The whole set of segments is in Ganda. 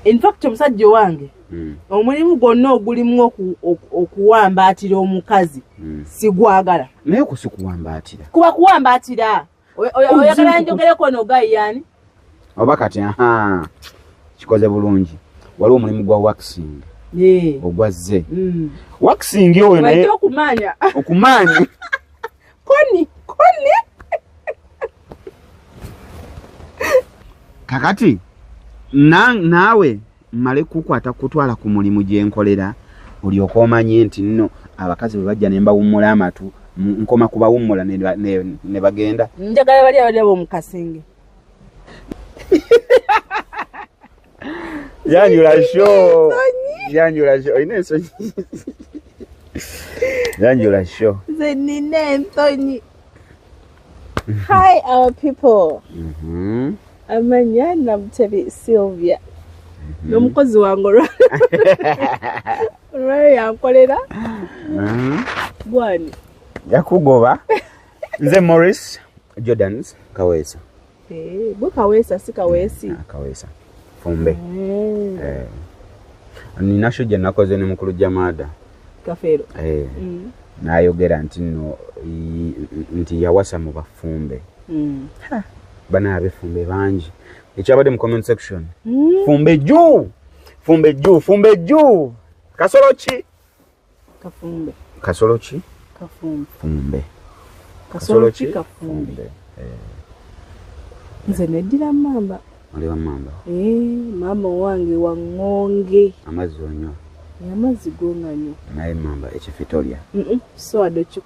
In fact, omusajja owange, omulimu gwonna ogulimu okuwambaatira omukazi sigwagala. Naye kusikuwambaatira kuba kuwambaatira. Oyagala njogereko nogayiyaani oba kati aha kikoze bulungi. Waliwo omulimu gwa waxing ogwazze waxing oyo naye okumanya okumanya koni koni. Kakati naawe mmale kukwata kutwala ku mulimu gye nkolera olyoke omanye nti nno abakazi bwe bajja ne mbawummula amatu, nkoma kubawummula ne bagenda. Njagala bali abali abo mu kasenge. Yanjula show. Yanjula show. Olina ensonyi. Yanjula show. Nze nina ensonyi. Hi our people. Amanya Namutebi Sylvia. N'omukozi wange olwayo yankolera. Gwani? Yakugoba. Nze Maurice Jordans Kaweesa. Gwe Kaweesa si Kaweesi. Kaweesa. Fumbe. Nina show gye nakoze ne mukulu Jamada. Kafeero. N'ayogera nti nno nti yawasa mu bafumbe. Bana abefumbe bangi. Ekyabadde mu comment section. Fumbe juu. Fumbe juu, fumbe juu. Kasolo ki? Kafumbe. Kasolo ki? Kafumbe. Fumbe. Kasolo ki? Kafumbe. Nze neddira mamba. Oli wa mamba? Mama wange wa ŋŋonge. Amazzi onywa? Amazzi go nganywa. Naye mamba ekifitolya? So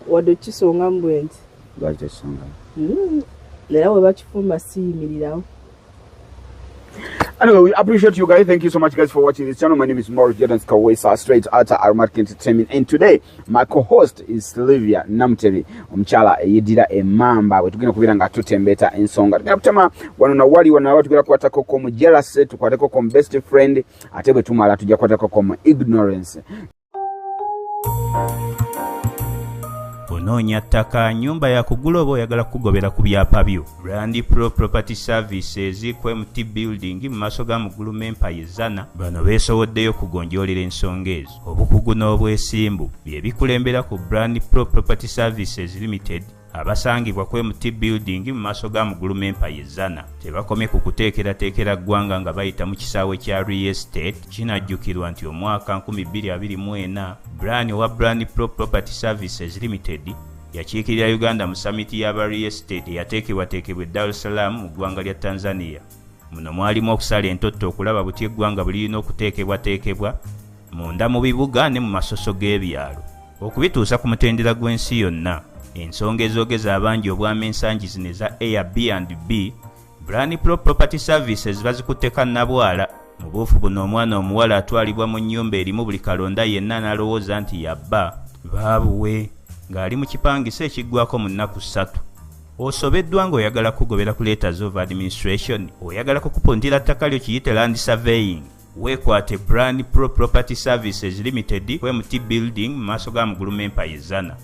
wadde okisongamu bwe nti. Lwaki tokisongamu? Era bwe bakifumba siyimirirawo. Anyway, we appreciate you guys. Thank you so much, guys, for watching this channel. My name is Maurice Jordan Kaweesa, straight out of Aromatic Entertainment. And today, my co-host is Sylvia Namutebi, omukyala eyedira emamba. Bwe tugenda kubeera nga tutembeta ensonga. Tugenda kutema wano na wali, wano na wali, tugenda kukwatako ko mu jealousy, tukwateko ko mu best friend, ate bwe tumala tujja kukwatako ko mu ignorance. Onoonya ttaka, nnyumba ya kugula oba oyagala kukugobera ku byapa byo? Brand Pro Property Services ku MT Building mu maaso ga Muguluma Empire Zana. Bano beesowoddeyo okugonjoolera ensonga ezo. Obukugu n'obwesimbu bye bikulembera ku Brand Pro Property Services Limited abasangibwa ku MT Building mu maaso ga Muguluma Empire Zana. Tebakomye ku kuteekerateekera ggwanga nga bayita mu kisaawe kya real estate. Kinajjukirwa nti omwaka 2024 Brand owa Brand Pro Property Services Limited yakiikirira Uganda mu summit y'aba real estate eyateekebwateekebwa e Dar es Salaam mu ggwanga lya Tanzania. Muno mwalimu okusala entotto okulaba butya eggwanga bwe lirina okuteekebwateekebwa munda mu bibuga ne mu masoso g'ebyalo okubituusa ku mutendera gw'ensi yonna. Ensonga ezoogeza abangi obwama ensangi zino eza Airbnb, Brand Pro Property Services bazikutte kannabwala. Mu buufu buno omwana omuwala atwalibwa mu nnyumba erimu buli kalonda yenna n'alowooza nti yabba baabuwe ng'ali mu kipangisa ekiggwako mu nnaku 3. Osobeddwa ng'oyagala kugobera ku letters of administration, oyagala kukupuntira ttaka lyo kiyite land surveying. Weekwate Brand Pro Property Services Limited ku MT Building mu maaso ga Muguluma Empire Zana.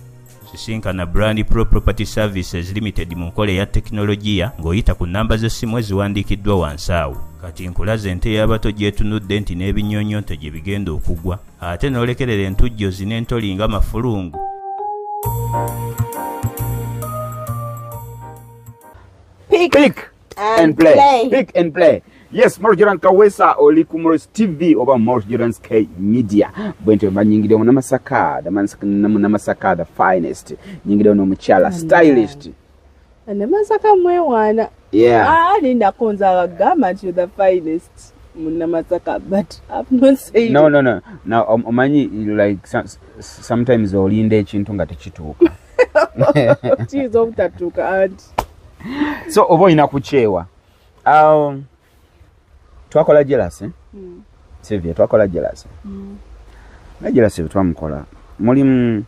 Sisinkana Brand Pro Property Services Limited mu nkola eya tekinologiya ng'oyita ku nnamba z'essimu eziwandiikiddwa wansi awo. Kati nkulaze ente y'abato gy'etunudde nti n'ebinyonyonto gye bigenda okugwa, ate n'olekerera entujjozi n'entoli nga mafulungu. Pick and play. Pick and play. Yes, Maurice Jordan Kaweesa oli ku Maurice TV oba Maurice Jordan's K Media. Bwentyo banyingiddewo n'Amasaka, n'Amasaka the finest. Nyingiddewo n'omukyala stylist. Namasaka mwewaana. Yeah. Lindako nze abagamba nti you're the finest Munamasaka, but I've not said No, no, no. Now, omanyi, like sometimes olinda ekintu nga tekituuka. Kiyinza obutatuuka anti. So oba olina kukyewa. Twakola jealousy. Sylvia, twakola jealousy. Naye jealousy bwe twamukola mulimu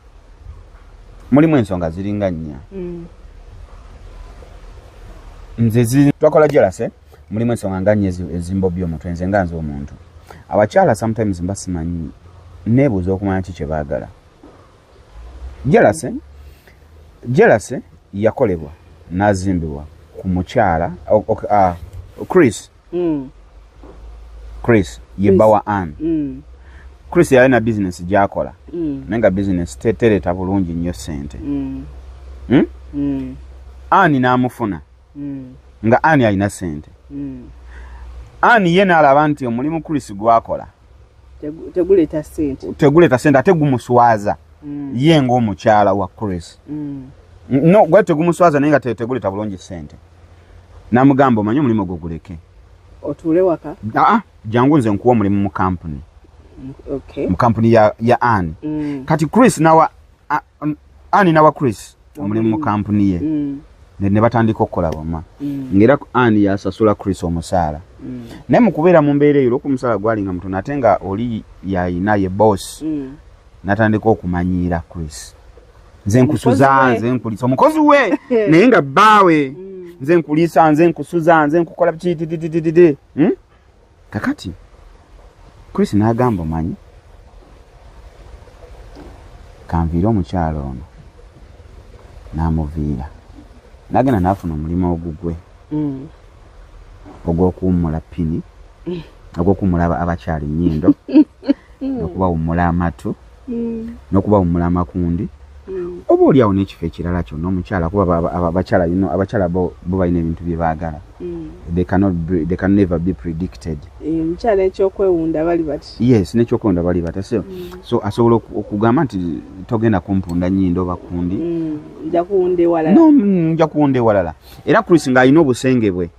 ensonga ziringa nnya. Nze twakola jealousy, mulimu ensonga nga nnya ezimbobya omutwe nze nga nze omuntu. Abakyala sometimes mba simanyi, neebuuza okumanya ki kye baagala. Jealousy yakolebwa n'azimbibwa ku mukyala, Chris. Chris ye bba wa Ann. Chris yalina bizinesi gy'akola, naye nga bizinesi tereeta bulungi nnyo ssente. Ann n'amufuna, nga Ann alina ssente. Ann ye n'alaba nti omulimu Chris gwakola teguleeta ssente, teguleeta ssente ate gumuswaza. Ye ng'omukyala wa Chris, no, gwali tegumuswaza, naye nga teguleeta bulungi ssente. N'amugamba, omanyi omulimu gwo guleke, otuule waka. Aa, jangu nze nkuwa omulimu mu kampuni, mu kampuni ya Ann. Kati Chris nawa Ann nawa Chris omulimu mu kampuni ye, ne batandika okukola bonna, ng'era Ann yasasula Chris omusaala. Naye mu kubeera mu mbeera eyo, olwokuba omusaala gwali nga mutono ate nga oli yayina ye boss, n'atandika okumanyiira Chris: nze nkusuza, nze nkulisa. Omukozi we, naye nga bbaawe. Nze nkulisa, nze nkusuza, nze nkukola kitititititi. Kakati Chris n'agamba, omanyi, kanviire omukyalo ono. N'amuviira, n'agenda n'afuna omulimu ogugwe ogw'okuwummula pini, ogw'okuwummula abakyala ennyindo, n'okubawummula amatu, n'okubawummula amakundi, oba oli awo n'ekifo ekirala kyonna omukyala, kuba abakyala, you know, abakyala bo balina ebintu bye baagala. They can never be predicted. Omukyala ekyokwewunda bali bati. Yes, n'ekyokwewunda bali bati. So asobola okugamba nti togenda kumpunda nnyindo oba kundi. Nja kuwunda ewalala. No, nja kuwunda ewalala. Era Chris ng'alina obusenge bwe,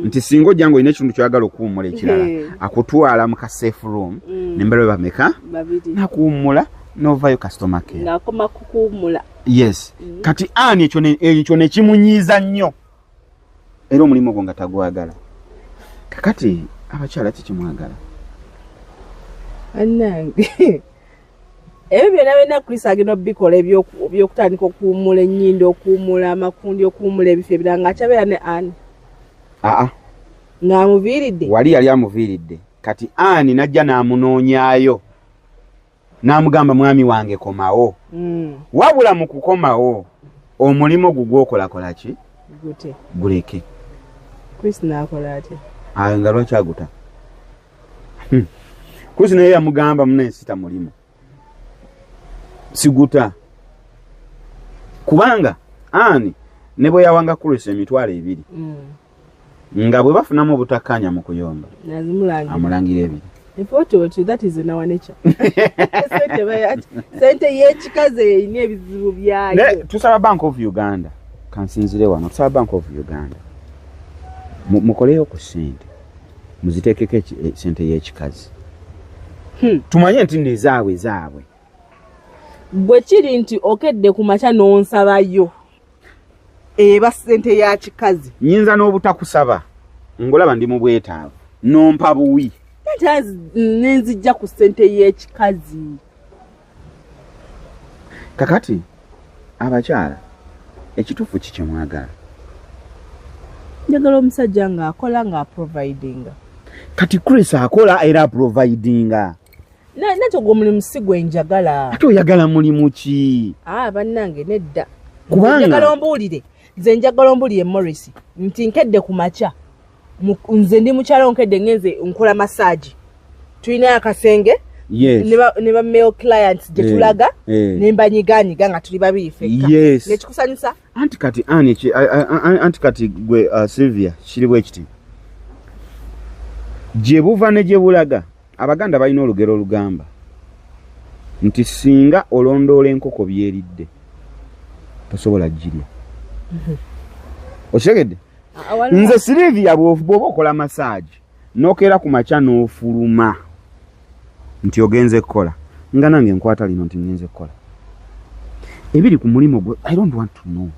nti singa ojja ng'olina ekintu kyoyagala okuwummula ekirala, akutwala mu ka safe room, nembeera bameka? Babiri. Nakuwummula novayo customer care. Ng'akoma kukuwummula. Yes. Kati ani ekyo nekimunyiiza nnyo, era omulimu ogwo nga tagwagala. Kakati abakyala kikimwagala? Annange, ebyo byonna byonna Chris agenda obikola, ebyokutandika okuwummula ennyindo, okuwummula amakundi, okuwummula ebifo ebirala, ng'akyabeera ne Ann? Aa. Ng'amuviiridde. Wali yali amuviiridde. Kati Ann najja n'amunoonyaayo, n'amugamba, mwami wange, komawo. Wabula mu kukomawo, omulimu gwo gwokolakola ki? Gute. Guleke. Chris n'akola atya? Ayo nga lwaki aguta? Chris naye yamugamba, munensita mulimu siguta, kubanga ani ne bwe yawanga Chris 20,000, nga bwe bafunamu obutakkaanya mu kuyomba, nazimulangira. Amulangira ebiri. Unfortunately, that is in our nature. Sente y'ekikazi erina ebizibu byayo. Ne tusaba Bank of Uganda, kansinzire wano, tusaba Bank of Uganda mukoleyo ku ssente, muziteekeko sente y'ekikazi, tumanye nti nno ezaabwe zaabwe. Bwe kiri nti okedde ku makya n'onsabayo, eba ssente ya kikazi. Nyinza n'obutakusaba, ngolaba ndi mu bwetaavu, nompa buwi. Ate nenzijja ku ssente y'ekikazi. Kakati abakyala, ekituufu ki kyemwagala? Njagala omusajja ng'akola, ng'aprovidinga. Kati Chris akola era aprovidinga. Nakyo gwe omulimu si gwe njagala. Ate oyagala mulimu ki? Ah, bannange, nedda. Kubanga Njagala ombuulire, nze njagala ombuulire, Morris, nti nkedde ku makya, nze ndi mukyalo, nkedde ngenze nkola massage, tulina akasenge ne ba male clients gye tulaga, ne mbanyiganyiga nga tuli babiri ffekka. Nekikusanyusa? Anti kati ani anti kati gwe Sylvia, kiri bwe kiti: gye buva ne gye bulaga, Abaganda balina olugero olugamba nti singa olondoola enkoko byeridde, tosobola girya. Okitegedde? Nze Sylvia, bw'oba okola massage, nokeera ku makya n'ofuluma nti ogenze kukola, nga nange nkwata lino nti ngenze kukola, ebiri ku mulimu gwe I don't want to know.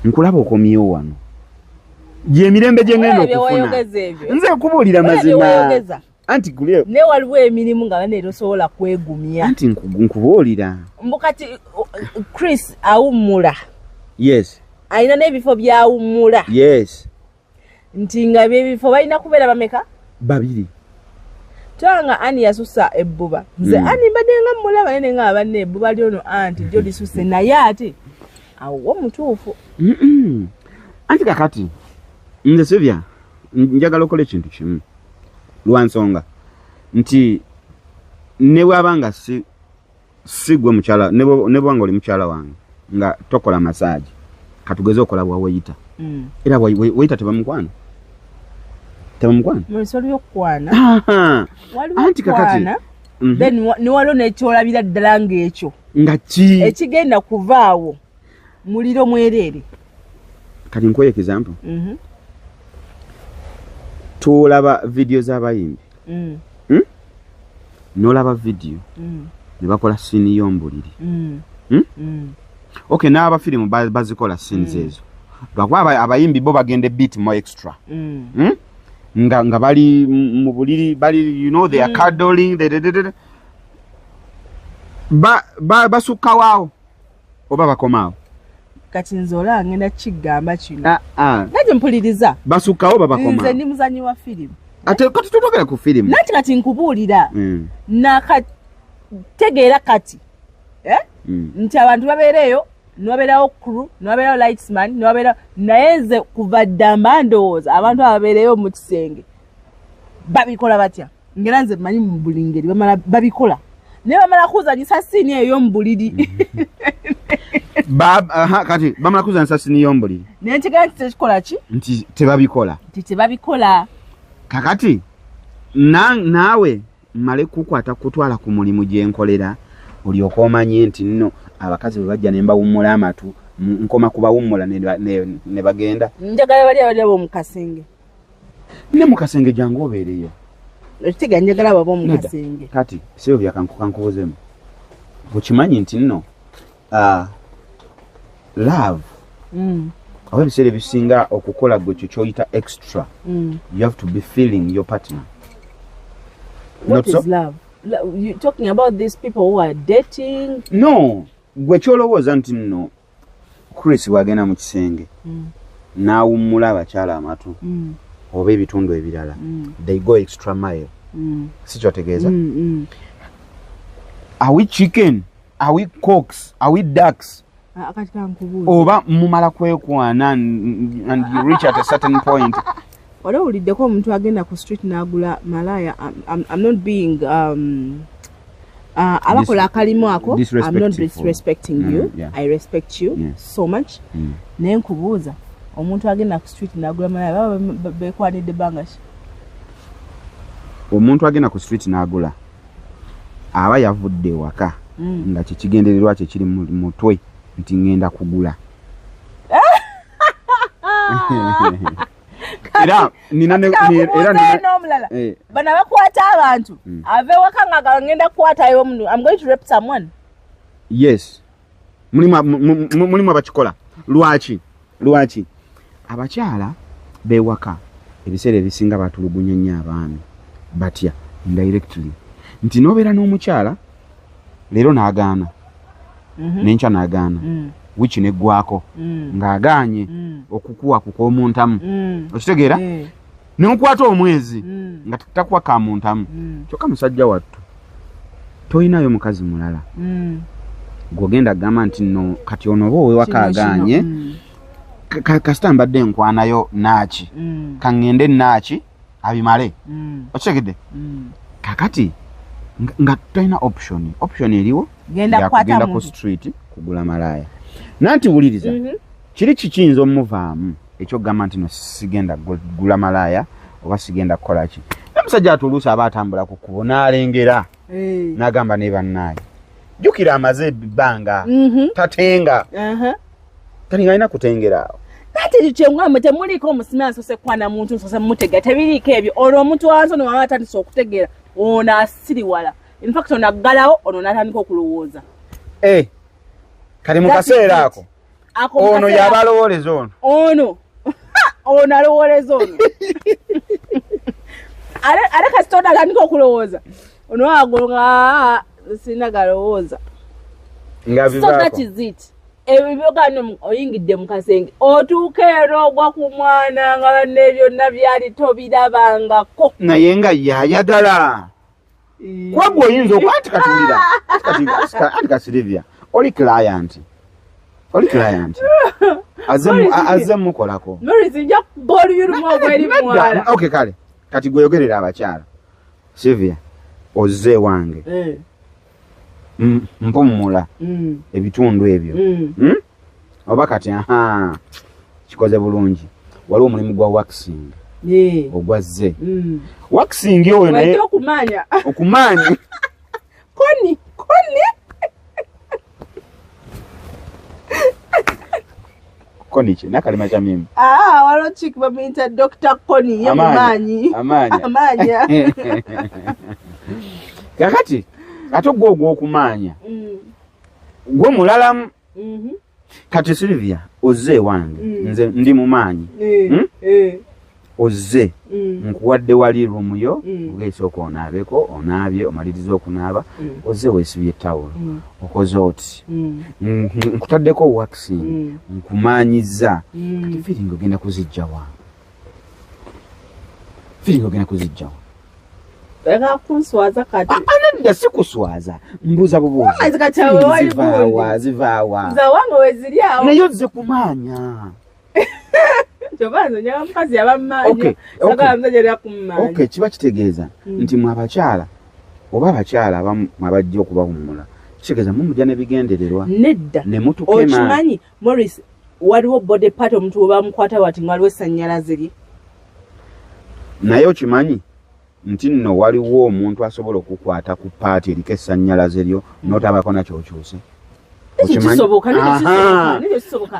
Nkulaba okomyewo wano, gyemirembe gye ngenda Olabye okufuna. weyogeza ebyo. Nze nkubuulira Olabye mazima. weyogeza. Anti gulye. Ne waliwo emirimu nga bane tosobola kwegumya. Anti nkubuulira. Mbu kati Chris awummula? Alina n'ebifo byawummula? Yes. Nti nga byebifo balina kubeera bameka? Babiri. Tulaba nga ani yasusa ebbuba. Nze ani mbadde nga mulaba, naye nga abanne ebbuba lyono anti lyo lisuse, naye ate awo wo mutuufu. Anti kakati nze Sylvia, njagala okola ekintu kimu. Lwa nsonga nti ne bw'aba nga si gwe mukyala, ne bw'aba nga oli mukyala wange nga tokola massage, katugeze okola bwa waiter. Era waiter tebamukwana. Tebamukwana. Maurice, waliwo okukwana. Waliwo Anti kakati. okukwana. Then ne waliwo n'ekyolabira ddala ng'ekyo. Nga ki? Ekigenda kuvaawo muliro mwereere. Kati nkuwe example. Tulaba video z'abayimbi. N'olaba video. Ne bakola scene y'omubuliri. Okay, n'abafirimu bazikola scenes ezo. Lwakuba abayimbi bo bagenda a bit more extra. Nga bali mu buliri, bali, they are cuddling, de, de, de, de. Basukkawo awo oba bakomaawo? Kati nze olaba ngenda kigamba kino. Ah. Nange mpuliriza. Basukkawo oba bakomaawo? Nze ndi muzanyi wa firimu. Ate kati tutogera ku firimu. Nanti kati nkubuulira. Nakategeera kati. Eh? Nti abantu babeereeyo, ne wabeerawo crew, ne wabeerawo lightsman, ne wabeerawo, naye nze kuva dda mba ndowooza abantu ababeereyo mu kisenge babikola batya? Ngera nze mmanyi mu buli ngeri bamala babikola. Naye bamala kuzanyisa scene eyo y'omu buliri. Aha, kati bamala kuzanyisa scene y'omu buliri. Naye ntegeera nti tekikola ki? Nti tebabikola. Nti tebabikola. Kakati naawe mmale kukwata kutwala ku mulimu gye nkolera, olyoke omanye nti nno abakazi bwe bajja ne mbawummula amatu, nkoma kubawummula ne bagenda. Njagala bali abali abo mu kasenge. Ne mu kasenge jangu obeereyo. Ekitega njagala abo ab'omu Nedda. kasenge. Kati Sylvia, kankubuuzeemu. Okimanyi nti nno, love oba ebiseera ebisinga okukola gwe kyo ky'oyita extra, you have to be feeling your partner. What Not so? is love? You talking about these people who are dating? No, gwe ky'olowooza nti nno Chris bw'agenda mu kisenge n'awummula abakyala amatu oba ebitundu ebirala, they go extra mile. Si kyotegeeza? Are we chicken? Are we cocks? Are we ducks? Ah, kati kankubuuze. Oba mumala kwekwana and you reach at a certain point. Wali owuliddeko omuntu agenda ku street n'agula malaya? I'm not being abakola akalimu ako, I'm not Disrespectful. disrespecting you. I respect you so much. Naye nkubuuza, omuntu agenda ku street n'agula malaya baba bekwanidde bbanga ki? Omuntu agenda ku street n'agula aba yavudde ewaka nga kyekigendererwa kye kiri mu mutwe nti ŋŋenda kugula. Era nina era nina N'omulala, eh, bano abakwata abantu, ava ewaka nga ngenda kukwatayo omuntu, I'm going to rape someone. Yes, mulimu abakikola. Lwaki abakyala bewaka ebiseera ebisinga batulugunya nnyo abaami? Batya indirectly nti nobeera n'omukyala leero n'agaana, n'enkya n'agaana, wiiki neggwako ng'agaanye okukuwa kukomuntamu. Okitegeera? Nemukwata omwezi nga takuwa kamuntamu. Kyokka musajja wattu toyinayo mukazi mulala gwogenda kugamba nti no kati ono oba owewaka Kino, kino, agaanye, kasita mbadde nkwanayo naaki, kaŋŋende naaki abimale. Okitegedde? Kakati nga tolina option. Option eriwo Genda ya kukwata kugenda ku muntu. street kugula malaaya. Nanti wuliriza, kiri kikiyinza omuvaamu ekyokugamba nti no sigenda gula malaaya oba sigenda kukola ki? Omusajja atuluusa aba atambula ku kkubo n'alengera n'agamba ne bannaaye, jjukira amaze ebbanga tatenga, kati nga alina kutengera awo. Ate ekyo kyengamba, temuliiko omusima nsose kwana muntu nsose mutega, tebiriiko ebyo. Olwo omuntu wansi ono waba atandise okutegeera, ono asiriwala. In fact ono aggalawo, ono n'atandika okulowooza. Eh, kati mu That is kaseera it. ako Ako mu ono kaseera yaba alowooleza ono. Ono alowooleza ono, ate kasita ono atandika okulowooza, ono ago nga sirina galowooza. Nga So that bivaako. is it. Ebyo oyingidde mu kasenge, otuuka era ogwa ku mwana nga banne byonna byali tobirabangako. Naye nga yayagala kuba gwe oyinza okuba anti katuwulira anti kasilivia oli client, oli client azze mukolako. Morris, nja kuba oluyulumu ogweri muwala. Okay, kale kati gweyogerera abakyala. Sylvia, ozze wange. Mpumula ebitundu ebyo. Oba kati aha kikoze bulungi. Waliwo omulimu gwa waxing. Ogwazze. Waxing oyo naye okumanya. Okumanya. Koni. Koni ki nakalima kya mimi. Waliwo chick bamuyita Dr. Koni ye mumanyi. Amanya. Kakati ate gwo ogw'okumanya. Gwe mulalamu. Kati Sylvia ozze wange nze ndi mumanyi. Ozze nkuwadde wali room yo ogeesooka onaabeko onaabye omaliriza okunaaba ozze weesibye ettawulo okoze oti nkutaddeko waxing nkumaanyiza. Kati feeling ogenda kuzijjawa? Feeling ogenda kuzijjawa? Ega kunswaza kati. Nedda si kuswaza, mbuuza bubuuza. Zivaawa. Nze wange weziri awo. Naye ozze kumaanya. Okay, kiba kitegeeza nti mwe abakyala oba abakyala abamu abajja okubawummula kitegeeza mumujja n'ebigendererwa. Nedda. Ne mutuka emaanyi. Okimanyi Morris, waliwo body part omuntu we bamukwata bw'ati nga waliwo essannyalaze lye. Naye okimanyi nti nno waliwo omuntu asobola okukwata ku paati eriko essannyalaze lyo n'otabaako nakyokyuse. Kisoboka.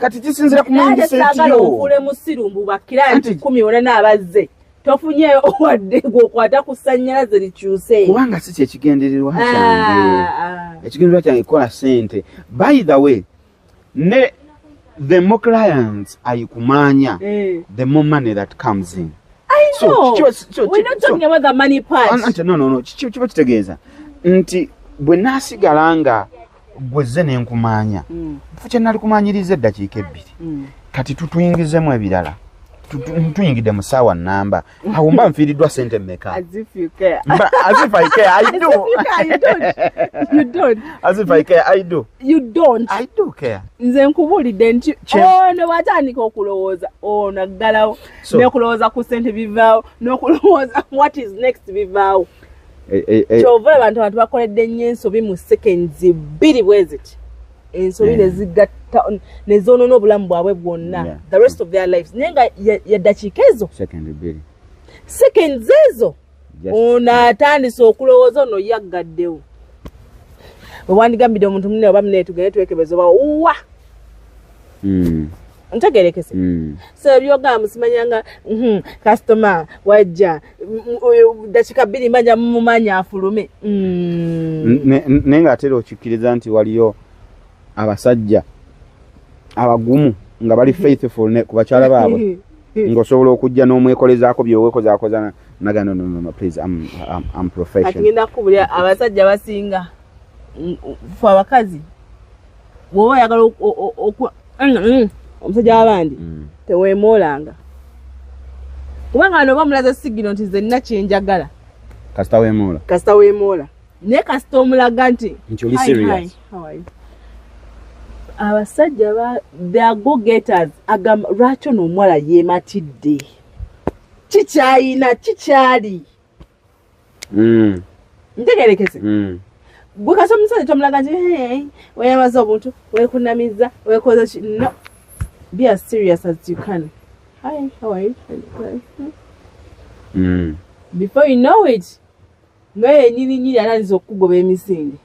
Kati kisinziira ku mindset yo. Ofuule musiru mbu bakira nti 10 bonna n'abazze tofunyeeyo wadde gw'okwata ku ssannyalaze likyuse. Kubanga si kye kigendererwa kyange. Ekigendererwa kyange kukola ssente. By the way, ne the more clients ayikumanya, the more money that comes in. I know. So, we're not talking about the money part. No. Kiba kitegeeza nti bwe naasigala nga gwezze ne nkumanya, kifo kye nali kumanyiriza eddakiika 2, kati tutuyingizemu ebirala. Tuyingidde mu ssaawa nnamba. Awo mba nfiiriddwa ssente mmeka? As if you care. As if I care, I do. As if you care, you don't. You don't. As if I care, I do. You don't. I do care. Nze nkubuulidde nti ono bw'atandika okulowooza ono aggalawo, n'okulowooza ku ssente bivaawo, n'okulowooza what is next bivaawo. Kyova abantu bakoledde nnyo ensobi mu seconds 2 bwe ziti. Ensobi ne zigatta ne zoonoona obulamu bwabwe bwonna, the rest of their lives. Naye nga ya ddakiika ezo, seconds ezo, ono atandise okulowooza ono yaggaddewo. Bwe wandigambidde omuntu munne oba munne tugende twekebeze oba wa. Ntegerekese. So byogamba musimanyanga customer wajja ddakiika 2 mbanja mumumanya afulume. Naye ng'ate okikkiriza nti waliyo abasajja abagumu nga bali faithful ne ku bakyala baabwe ng'osobola okujja n'omwekolezaako byeweekozaakoza naga no please, I'm professional. Kati ngenda kukubulira abasajja basinga ffe abakazi bw'oba oyagala omusajja w'abandi teweemoolanga, kubanga wano oba mulaze sigino nti nze nina kye njagala. Kasita weemoola. Kasita weemoola. Naye kasita omulaga nti oli serious. Abasajja they are go-getters. Agamba lwaki ono omuwala yeematidde, kikyayina kikyali. Ntegerekese. Gwe kasi omusajja tomulaga nti weeyamaze obuntu, weekunamizza, weekoze ki. No, be as serious as you can. Hi, how are you? Before you know it, nga yennyini nnyini atandise okukugoba emisinde.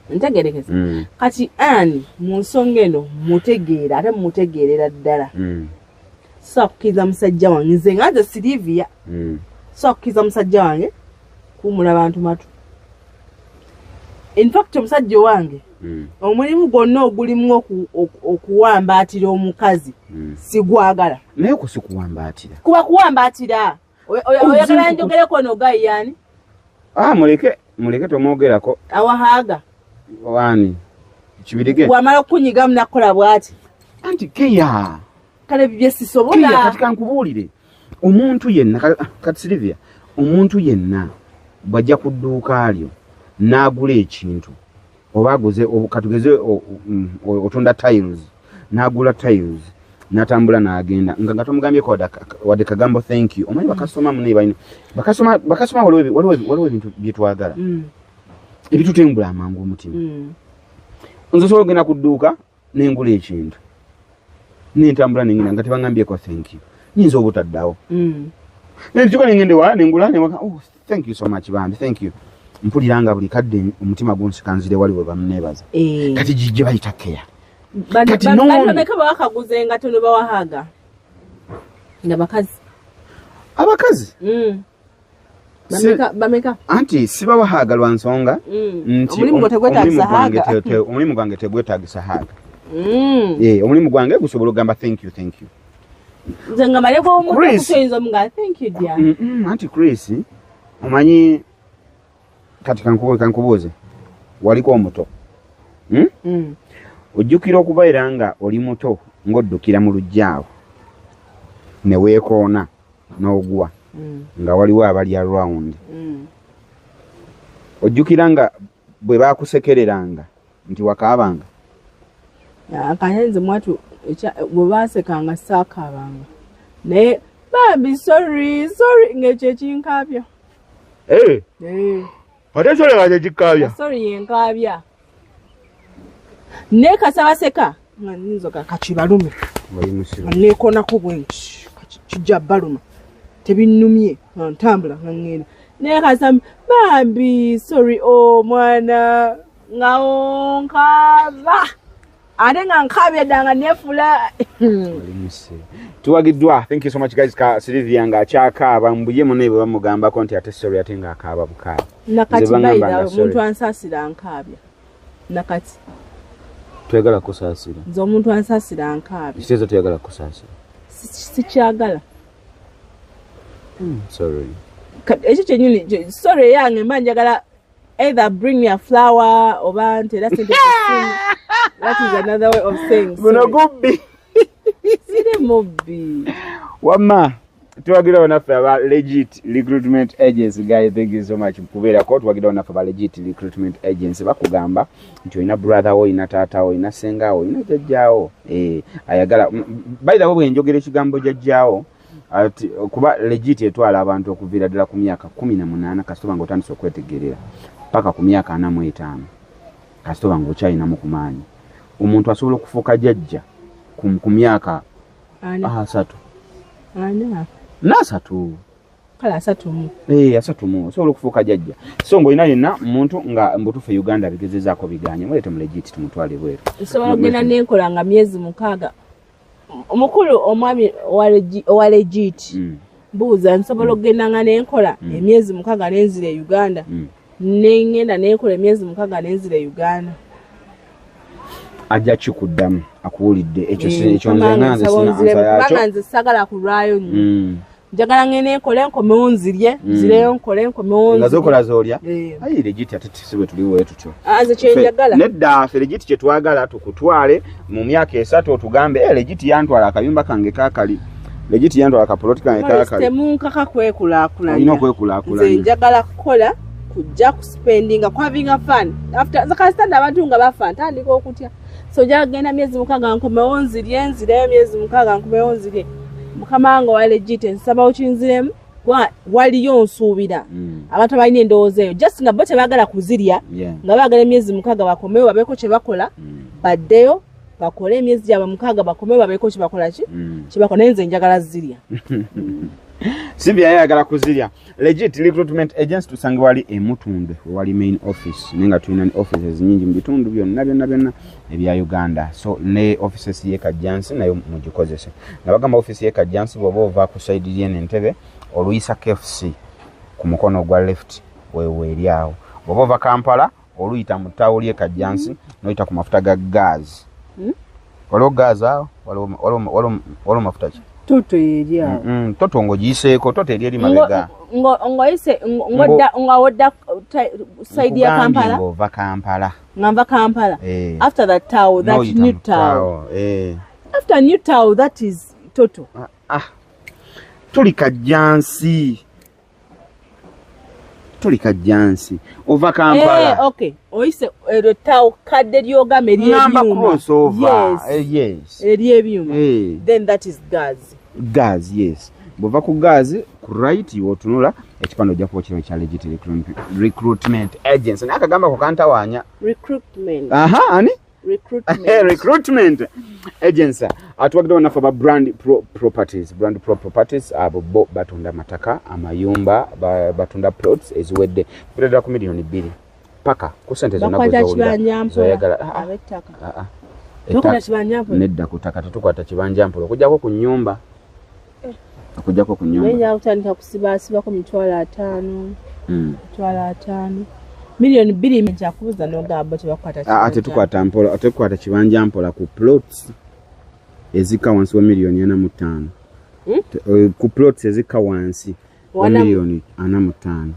Ntegerekese. Kati Ann mu nsonga eno mutegeera ate mutegeerera ddala. So kukkiriza musajja wange nze nga nze Sylvia. So kukkiriza musajja wange kuwumula bantu matu. In fact omusajja wange omulimu gwonna ogulimu okuwambaatira omukazi sigwagala. Naye ko si kuwambaatira. Kuba kuwambaatira. Oyagala njogereko ono guy yani? Muleke tomwogerako. Awahaaga. Wani kibirige wamala okunyigamu nakukola bw'ati. Anti keya kale bye sisobola. Keya kati kankubuulire, omuntu yenna kati Sylvia, omuntu yenna bw'ajja ku dduuka lyo n'agula ekintu oba aguze, katugeze otunda tiles, n'agula tiles Natambula n'agenda nga tomugambyeko wadde kagambo thank you. Omanyi bakasoma munaye balina bakasoma waliwo ebintu byetwagala ebitutengula amangu omutima. Nze osobola okugenda ku dduuka nengula ekintu nentambula nengenda nga tebangambyeko thank you, nyinza obutaddawo. Nentuka nengenda ewala nengula newaka, oh thank you so much bambi, thank you. Mpulira nga buli kadde omutima gunsika nzire wali we bamuneebaza. Kati gye bayita care. Kati bameka bawakaguza engatto ne bawahaga nga bakazi? Abakazi bameka? Anti sibawahaga lwa nsonga nti omulimu gwange tegwetagisa haga. Omulimu gwange gusobola okugamba thank you, thank you. Nze nga maleko omuntu nga thank you dear. Anti Chris, omanyi kati kankubuuze, waliko omuto? Ojjukira okubeera nga oli muto ng'oddukira mu luggya awo ne weekoona n'ogwa nga waliwo abali around. Ojjukira nga bwe baakusekereranga nti wakaabanga? Akahenze mwatu bwe baasekanga saakaabanga, naye bambi sorry sorry ng'ekyo ekinkaabya. Ate sorry nga kyekikaabya? Sorry yenkaabya. Naye kasabaseka nga nninzoka kakibalume neekoonako bwe nti kijja baluma tebinnumye nga ntambula nga ŋŋenda. Naye kasa bambi sorry omwana nga onkaaba ate nga nkaabya dda nga neefula. Tuwagiddwa. Thank you so much guys. Ka Sylvia nga akyakaaba mbuye munne bwe bamugambako nti ate sorry ate ng'akaaba bukaaba. Nakati bayira omuntu ansaasira nkaabya. Nakati twegala kusaasira. Nze omuntu ansaasira nkaabya. Kiteezo twegala kusaasira. Sikyagala. Sorry. Ekyo kyennyini sorry yange mba njagala either bring me a flower oba nteera sente. That is another way of saying sorry. Guno gubbi. Siri mubbi. Wamma tuwagirawo naffe aba Legit Recruitment Agency. Guys, thank you so much kubeerako. Tuwagirawo naffe aba Legit Recruitment Agency. Bakugamba nti olina brother wo, olina taata wo, olina ssenga wo, olina jjajjaawo ayagala. By the way, bwe njogera ekigambo jjajjaawo, kuba Legit etwala abantu okuviira ddala ku myaka 18 kasita nga otandise okwetegerera paka ku myaka 45 kasita nga okyalinamu ku maanyi. Omuntu asobola okufuuka jjajja ku myaka 3. 3. Kale 3. 3 osobola okufuuka jjajja. So ng'olina yenna muntu nga mbutuufu Uganda bigezezaako biganye, muleete mu Legit tumutwale bweru. Nsobola okugenda nenkola nga myezi 6. Omukulu omwami owa Legit mbuuza nsobola okugenda nga nenkola emyezi 6 nenzira e Uganda. Nengenda nenkola emyezi 6 nenzira e Uganda. Ajja kikuddamu akuwulidde ekyo ekyo nze nga nze sina ansa yakyo. Kubanga nze saagala kulwayo nnyo. Njagala ngende nkole nkomewo nzirye, nzireyo nkole nkomewo nzirye. Nga z'okola z'olya? Ayi Legit ate si bwe tuliwo tutyo. Nze kye njagala. Nedda ffe Legit kye twagala tukutwale mu myaka 3 otugambe Legit yantwala akayumba kange kaakali. Legit yantwala akapoloti kange kaakali. Temunkaka kwekulaakulanya. Olina okwekulaakulanya. Nze njagala kukola kujja kuspendinga kuhavinga fun. After nze kasita abantu nga bafa ntandika okutya. So njagala kugenda myezi 6 nkomewo nzirye, nzireyo myezi 6 nkomewo nzirye. Mukama wange wa Legit nsaba okinziremu kuba waliyo nsuubira abantu abalina endowooza eyo just nga bo tebaagala kuzirya nga baagala emyezi 6 bakomewo babeeko kye bakola baddeyo bakole emyezi gyabwe 6 bakomewo babeeko kye bakola ki kye bakola. Naye nze njagala zirya. Sylvia ayagala kuzirya. Legit Recruitment Agency tusange wali e Mutundwe wali main office, naye nga tulina offices nyingi mu bitundu byonna byonna byonna ebya Uganda. So ne offices y'e Kajjansi nayo mugikozese. Nabagamba office y'e Kajjansi bw'oba ova ku side y'eno Entebbe oluyisa KFC ku mukono ogwa left wewe eri awo. Bw'oba ova Kampala oluyita mu ttaawo ly'e Kajjansi n'oyita ku mafuta ga gas. Waliwo gas awo? Waliwo mafuta ki? Toto eri awo. Toto ng'ogiyiseeko, Toto eri eri mabega. Ng'oyise nga wodda side ya Kampala. Ng'ova Kampala. Nga nva Kampala. After that town, that new town. After new town, that is Toto. Tuli Kajjansi. Toli Kajjansi, ova Kampala. Okay, oyise eryo ttawo kadde lyogamba Ngamba ery'ebyuma. Crossover. Yes. Yes. Ery'ebyuma. Then that is Gas. Gas, yes. Bw'ova ku Gas, ku right wotunula ekipande ojja kuba kiriwo ekya Legit Recruitment Agency. Naye akagamba ko kantawaanya. Recruitment. Aha, ani? Recruitment. Recruitment Agency. Atuwagidde bannaffe aba Brand Pro Properties. Brand Pro Properties abo bo batunda amataka, amayumba, batunda plots eziwedde kuviira ddala ku 2 miliyoni paka ku sente zonna Bakwata gwe z'owulira kibanja mpola. z'oyagala. Ah, ah, Ab'ettaka. ah, ah. Tokwata kibanja mpola. Nedda, ku ttaka tetukwata kibanja mpola, okuggyako ku nnyumba, okuggyako ku nnyumba. Naye kutandika kusibaasibako 50,000, 50,000, 2 miliyoni njakubuuza n'ogamba tebakwata Ah, ah, kibanja. tetukwata mpola, tetukwata kibanja mpola ku plots ezikka wansi wa miliyoni 45. Ku plots ezikka wansi wa miliyoni 45.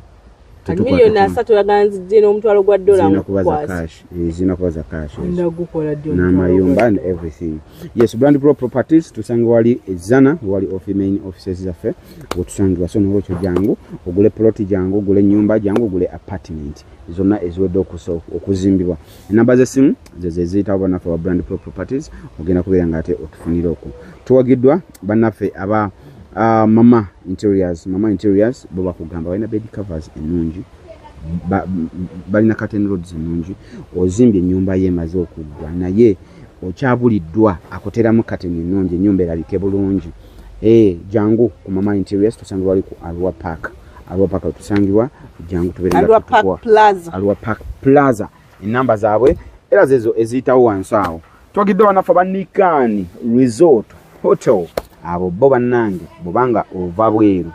Kati 30 miliyoni oyagala nzijje n'omutwalo gwa dola Zirina kuba za nkukwasa. cash, zirina kuba za cash ezo. Ndagukola ddi omutwalo N'amayumba gwa and everything. Yes, Brand Pro Properties tusanga wali ezana wali main offices zaffe wetusangibwa. So nolwekyo jangu ogule plot, jangu ogule ennyumba, jangu ogule apartment zonna eziwedde okuzimbibwa. Enamba z'essimu zezo eziyitawo bannaffe aba Brand Pro Properties, ogenda kubeera nga ate otufunira okwo. Tuwagiddwa bannaffe aba Mama Interiors. Mama Interiors bo bakugamba balina bed covers ennungi, balina curtain rods ennungi. Ozimbye ennyumba ye emaze okuggwa naye okyabuliddwa akuteramu curtain ennungi, ennyumba erabike bulungi. Jangu ku Mama Interiors, tusangibwa wali ku Arua Park. Arua Park tusangibwa, jangu tubeere nga Arua tukuwa. Park Plaza. Arua Park Plaza, enamba zaabwe era zezo eziyitawo wansi awo. Twagiddwa bannaffe aba Nikan Resort Hotel. Abo bo bannange, bwobanga ova bweru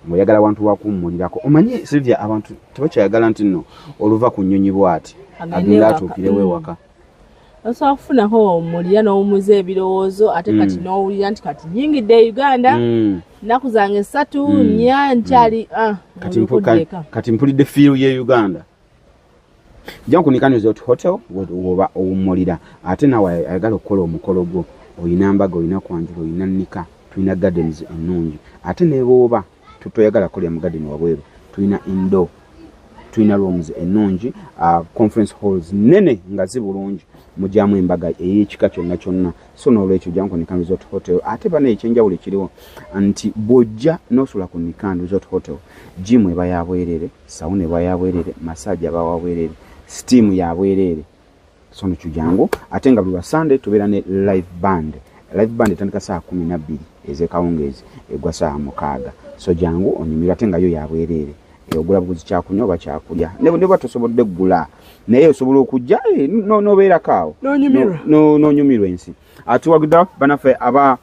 ng'oyagala wantu wakuwummulirako, omanyi Sylvia, abantu tebakyayagala nti nno oluva ku nnyonyi bw'ati Agende agenda ewaka. atuukirewo ewaka. Osobola kufunako omulira n'owummuza ebirowoozo, ate kati n'owulira nti kati nyingidde e Uganda, nnaku zange 3, 4 nkyali Kati olukudde eka. Kati mpulidde feel ye Uganda. Jangu ku Nikan Resort Hotel woba owummulira, ate naawe ayagala okukola omukolo gwo, oyina mbaga, oyina kwanjula, oyina nika, tulina gardens ennungi. Ate ne bw'oba toyagala kukolera mu garden wabweru, tulina indoor, tulina rooms ennungi, conference halls nene nga zi bulungi, mujyamu embaga ey'ekika kyonna kyonna. So n'olwekyo jangu ku Nikan Resort Hotel. Ate bana ekyenjawulo ekiriwo nti bw'ojja n'osula ku Nikan Resort Hotel, gym eba ya bwereere, sauna eba ya bwereere, massage aba wabwereere, steam ya bwereere. So nokyo jangu. Ate nga buli lwa Sunday tubeera ne live band. Live band etandika saa 12 ez'ekawungeezi, egwa saa 6. So jangu onyumirwe, ate nga yo yabwereere. Ogula buguzi kyakunywa oba kyakulya. Ne bwa tosobodde kugula, naye osobola okujja n'obeerako awo. N'onyumirwa. N'onyumirwa ensi. Tuwagidde banaffe aba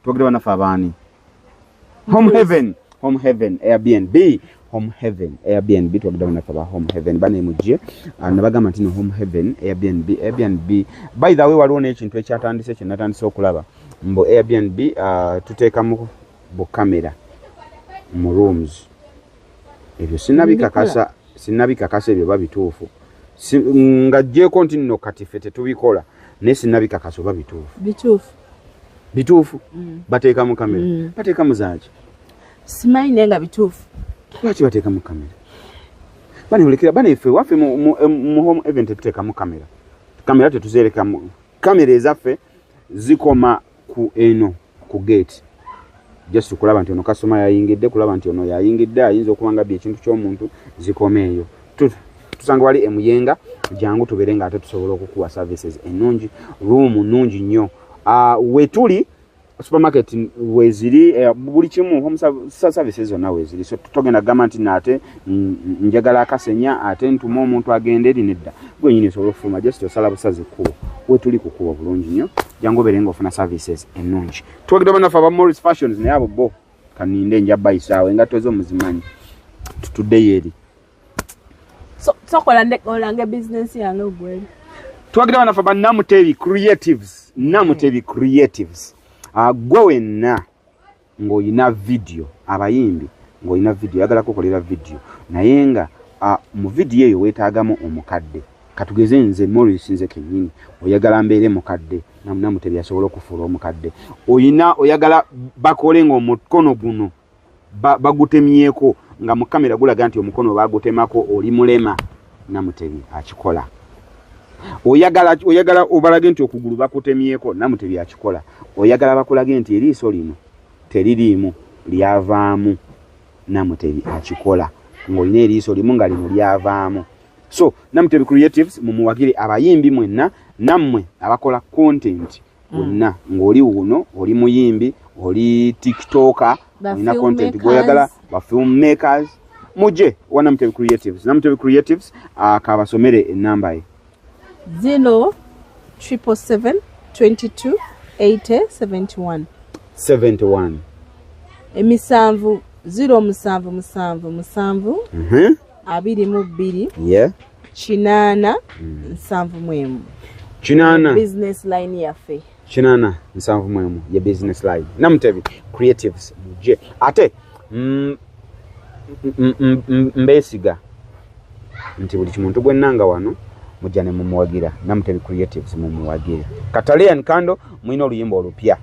tuwagidde banaffe abaani? Home Heaven, Home Heaven Airbnb, Home Heaven Airbnb. Tuwagidde banaffe aba Home Heaven banemujje nabagamba nti no Home Heaven Airbnb. Airbnb, by the way, waliwo n'ekintu ekyatandise kyenatandise okulaba mbu Airbnb tuteekamu bukamera mu rooms. Ebyo sinnabikakasa, sinnabikakasa ebyo ba bituufu. Nga ggyeko nti nno kati ffe tetubikola, naye sinnabikakasa oba bituufu. Bituufu. Bituufu, bateekamu kamera? Bateekamu zaaki? Simanyi, naye nga bituufu. Lwaki bateekamu kamera? Banewulekera baneffe waffe mu Home Heaven tetuteekamu kamera. Kamera tetuzerekamu. Kamera ezaffe zikoma ku eno ku gate, just kulaba nti ono kasoma yayingidde, kulaba nti ono yayingidde ayinza okuba nga abbye ekintu ky'omuntu, zikoma eyo. Tusanga wali emuyenga. Jangu tubeere nga ate tusobola okukuwa services ennungi, room nnungi nnyo. Wetuli supermarket weziri, buli kimu, home services zonna weziri. So togenda kugamba nti naate njagala akasenya ate ntuma omuntu agende eri. Nedda, gwe nyini osobola okufuluma, just osala busazi kkubo, wetuli kukuba bulungi nnyo. Jangu obeere nga ofuna services ennungi. Tuwagidde bannaffe aba Morris Fashions, naye abo bo kaninde nja bayisaawo engatto zo muzimanyi, tutuddeyo eri. So sokola olange bizinensi yange ogweri. Twagira bannaffe ba Namutebi Creatives. Namutebi Creatives, gwe wenna ng'olina video, abayimbi ng'olina video, oyagala kukolera video, naye nga mu video eyo weetaagamu omukadde, katugeze nze Morris, nze kennyini, oyagala mbeere mukadde, Namutebi asobola okufuula omukadde. Oyina oyagala bakole ng'omukono guno bagutemyeko, nga mu kamera gulaga nti omukono bagutemako oli mulema, Namutebi akikola. Oyagala obalage nti okugulu bakutemyeko, Namutebi akikola. Oyagala bakulage nti eriiso lino teririimu lyavaamu, Namutebi akikola. Ng'olina eriiso limu nga lino lyavaamu. So Namutebi Creatives mumuwagire, abayimbi mwenna nammwe abakola content bonna, ng'oli wuno oli muyimbi, oli tiktoker, olina content gw'oyagala, ba filmmakers, mujje wa Namutebi Creatives. Namutebi Creatives akabasomere enamba ye 0 777 22 80 71. 71. Emisanvu 0 7 7 7 22 8 71. 8 business line yaffe 8 71 ye business line. Namutebi Creatives mujje. Ate mbesiga nti buli kimuntu gwennanga wano mujja ne mumuwagira. Namutebi Creatives mumuwagire. Kataleya Kando mulina oluyimba olupya.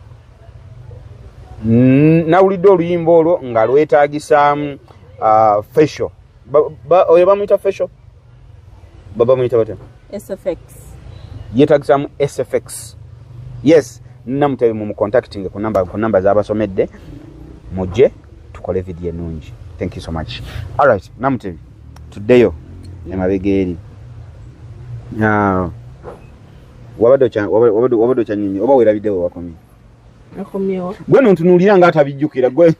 Nawulidde oluyimba olwo nga lwetaagisaamu facial. Oyo bamuyita facial? Bamuyita batya? SFX. Yeetaagisaamu SFX. Yes, Namutebi mumucontacting ku namba z'abasomedde, mujje tukole video ennungi. Thank you so much. All right, Namutebi tuddeyo emabega eri. Wabadde okyanyumye oba weerabidde we wakomye? Nakomyewo. Gwe nontunuulira nga atabijjukira gwe.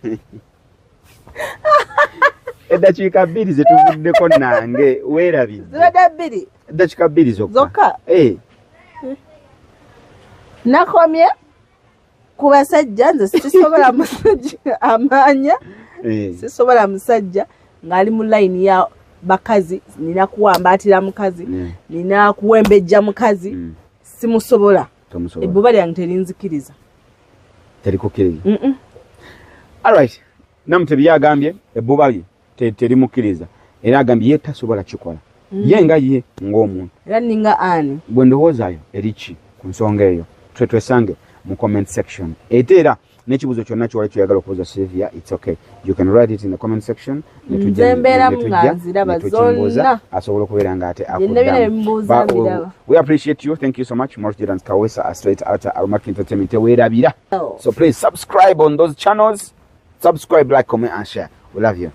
Eddakiika 2 ze tuvuddeko nange weerabidde. Zibadde 2? Eddakiika 2 zokka. Nakomye ku basajja, nze sisobola musajja amaanya, sisobola musajja ng'ali mu layini ya bakazi, nina kuwambaatira mukazi, nina kuwembejja mukazi, simusobola. Ebbuba lyange terinzikiriza. Terikukkiriza. Alright, Namutebi yagambye ebbuba lye terimukkiriza, era agambye ye tasobola kikola. Ye nga ye ng'omuntu. Era ninga ani? Gwe ndowoozayo eri ki ku nsonga eyo? Twesange mu comment section. Ate era n'ekibuuzo kyonna ky'owali ky'oyagala okubuuza Sylvia, it's okay. You can write it in the comment section. Nze mbeeramu nga nziraba zonna. Asobola okubeera ng'ate akuddamu. We appreciate you. Thank you so much. Morris Jordan Kawesa, straight out Aromatic Entertainment. Weerabira. So please subscribe on those channels. Subscribe, like, comment and share. We love you.